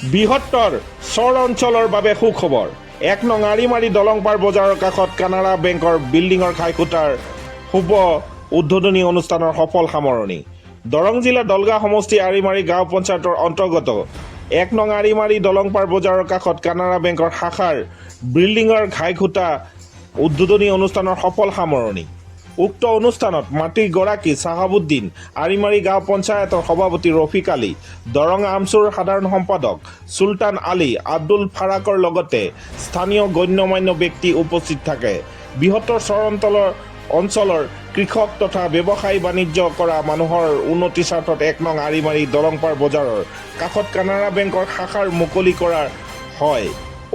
বৃহত্তৰ চৰ অঞ্চলৰ বাবে সুখবৰ। 1 নং আৰিমাৰী দলংপাৰ বজাৰৰ কাষত কানাড়া বেংকৰ বিল্ডিঙৰ ঘাইখুটাৰ শুভ উদ্বোধনী অনুষ্ঠানৰ সফল সামৰণি। দৰং জিলাৰ দলগাঁও সমষ্টি আৰিমাৰী গাঁও পঞ্চায়তৰ অন্তৰ্গত 1 নং আৰিমাৰী দলংপাৰ বজাৰৰ কাষত কানাড়া বেংকৰ শাখাৰ বিল্ডিঙৰ ঘাইখুটা উদ্বোধনী অনুষ্ঠানৰ সফল সামৰণি। উক্ত অনুষ্ঠানত মাটিৰ গৰাকী চাহাবুদ্দিন, আৰিমাৰী গাঁও পঞ্চায়তৰ সভাপতি ৰফিক আলী, দৰং আমচুৰ সাধাৰণ সম্পাদক চুলতান আলী, আব্দুল ফাৰাকৰ লগতে স্থানীয় গণ্যমান্য ব্যক্তি উপস্থিত থাকে। বৃহত্তৰ চৰ অঞ্চলৰ কৃষক তথা ব্যৱসায় বাণিজ্য কৰা মানুহৰ উন্নতি স্বাৰ্থত 1 নং আৰিমাৰী দলংপাৰ বজাৰৰ কাষত কানাড়া বেংকৰ শাখাৰ মুকলি কৰা হয়।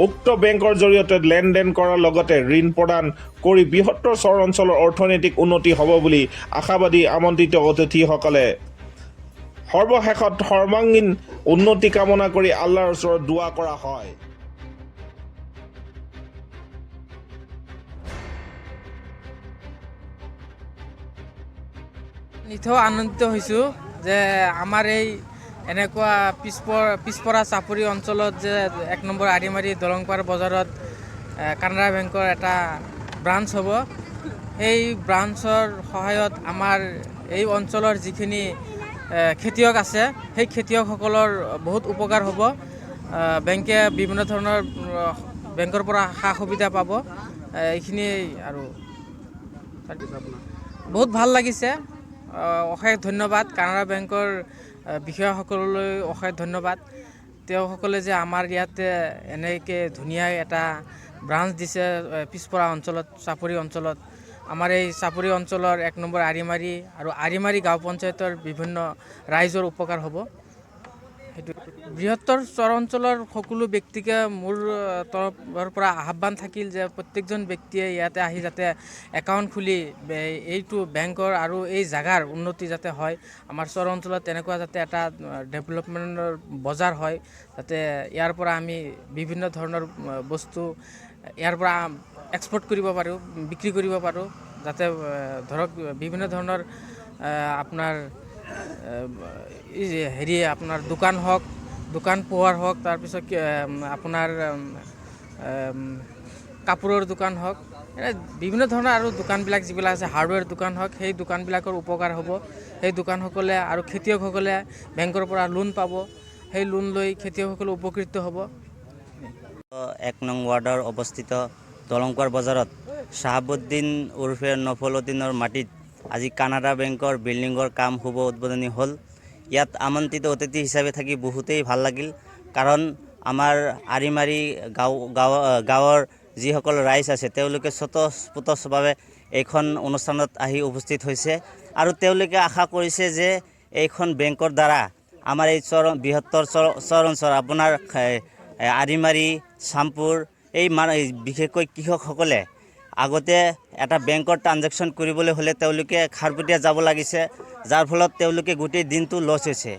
উক্ত বেংকৰ জৰিয়তে লেনদেন কৰাৰ লগতে ঋণ প্ৰদান কৰি বৃহত্তৰ চৰ অঞ্চলৰ অৰ্থনৈতিক উন্নতি হ'ব বুলি আশাবাদী আমন্ত্ৰিত অতিথিসকলে। সৰ্বশেষত সৰ্বাংগীন উন্নতি কামনা কৰি আল্লাহৰ ওচৰত দোৱা কৰা হয়। নিথৌ আনন্দিত হৈছোঁ যে আমাৰ এই এনেকুৱা পিছপৰা চাপৰি অঞ্চলত যে 1 নম্বৰ আৰিমাৰী দলংপাৰ বজাৰত কানাড়া বেংকৰ এটা ব্ৰাঞ্চ হ'ব। সেই ব্ৰাঞ্চৰ সহায়ত আমাৰ এই অঞ্চলৰ যিখিনি খেতিয়ক আছে, সেই খেতিয়কসকলৰ বহুত উপকাৰ হ'ব। বেংকে বিভিন্ন ধৰণৰ বেংকৰ পৰা সা সুবিধা পাব। এইখিনিয়েই আৰু বহুত ভাল লাগিছে। অশেষ ধন্যবাদ কানাড়া বেংকৰ বিষয়াসকললৈ, অশেষ ধন্যবাদ। তেওঁসকলে যে আমাৰ ইয়াতে এনেকৈ ধুনীয়া এটা ব্ৰাঞ্চ দিছে পিছপৰা অঞ্চলত, চাপৰি অঞ্চলত। আমাৰ এই চাপৰি অঞ্চলৰ 1 নম্বৰ আৰিমাৰী আৰু আৰিমাৰী গাঁও পঞ্চায়তৰ বিভিন্ন ৰাইজৰ উপকাৰ হ'ব। সেইটো বৃহত্তৰ চৰ অঞ্চলৰ সকলো ব্যক্তিকে মোৰ তৰফৰ পৰা আহ্বান থাকিল যে প্ৰত্যেকজন ব্যক্তিয়ে ইয়াতে আহি যাতে একাউণ্ট খুলি এইটো বেংকৰ আৰু এই জেগাৰ উন্নতি যাতে হয়, আমাৰ চৰ অঞ্চলত তেনেকুৱা যাতে এটা ডেভেলপমেণ্টৰ বজাৰ হয়, যাতে ইয়াৰ পৰা আমি বিভিন্ন ধৰণৰ বস্তু ইয়াৰ পৰা এক্সপৰ্ট কৰিব পাৰোঁ, বিক্ৰী কৰিব পাৰোঁ, যাতে ধৰক বিভিন্ন ধৰণৰ আপোনাৰ এই যে হেৰি আপোনাৰ দোকান হওক, দোকান পোহাৰ হওক, তাৰপিছত আপোনাৰ কাপোৰৰ দোকান হওক, এনে বিভিন্ন ধৰণৰ আৰু দোকানবিলাক যিবিলাক আছে, হাৰ্ডৱেৰ দোকান হওক, সেই দোকানবিলাকৰ উপকাৰ হ'ব। সেই দোকানসকলে আৰু খেতিয়কসকলে বেংকৰ পৰা লোন পাব, সেই লোন লৈ খেতিয়কসকলে উপকৃত হ'ব। 1 নং ৱাৰ্ডৰ অৱস্থিত দলংপাৰ বজাৰত শ্বাহাবুদ্দিন ওৰফে নফলউদ্দিনৰ মাটিত আজি কানাড়া বেংকৰ বিল্ডিঙৰ কাম শুভ উদ্বোধনী হ'ল। ইয়াত আমন্ত্ৰিত অতিথি হিচাপে থাকি বহুতেই ভাল লাগিল, কাৰণ আমাৰ আৰিমাৰী গাঁৱৰ যিসকল ৰাইজ আছে, তেওঁলোকে স্বতঃস্ফূৰ্তভাৱে এইখন অনুষ্ঠানত আহি উপস্থিত হৈছে আৰু তেওঁলোকে আশা কৰিছে যে এইখন বেংকৰ দ্বাৰা আমাৰ এই চৰ বৃহত্তৰ চৰ অঞ্চল আপোনাৰ আৰিমাৰী, চামপুৰ এই বিশেষকৈ কৃষকসকলে আগতে এটা বেংকৰ ট্ৰানজেকশ্যন কৰিবলৈ হ'লে তেওঁলোকে খাৰপটীয়া যাব লাগিছে, যাৰ ফলত তেওঁলোকে গোটেই দিনটো লছ হৈছে।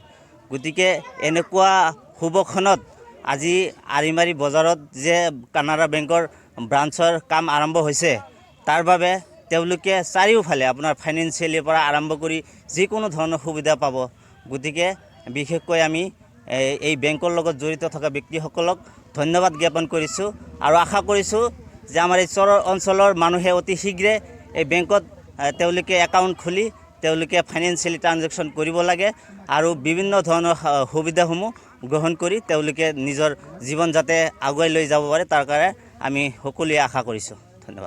গতিকে এনেকুৱা শুভক্ষণত আজি আৰিমাৰী বজাৰত যে কানাড়া বেংকৰ ব্ৰাঞ্চৰ কাম আৰম্ভ হৈছে, তাৰ বাবে তেওঁলোকে চাৰিওফালে আপোনাৰ ফাইনেন্সিয়েলিৰ পৰা আৰম্ভ কৰি যিকোনো ধৰণৰ সুবিধা পাব। গতিকে বিশেষকৈ আমি এই বেংকৰ লগত জড়িত থকা ব্যক্তিসকলক ধন্যবাদ জ্ঞাপন কৰিছোঁ আৰু আশা কৰিছোঁ যে আমাৰ এই চৰ অঞ্চলৰ মানুহে অতি শীঘ্ৰে এই বেংকত তেওঁলোকে একাউণ্ট খুলি তেওঁলোকে ফাইনেন্সিয়েলি ট্ৰানজেকশ্যন কৰিব লাগে আৰু বিভিন্ন ধৰণৰ সুবিধাসমূহ গ্ৰহণ কৰি তেওঁলোকে নিজৰ জীৱন যাতে আগুৱাই লৈ যাব পাৰে, তাৰ কাৰণে আমি সকলোৱে আশা কৰিছোঁ। ধন্যবাদ।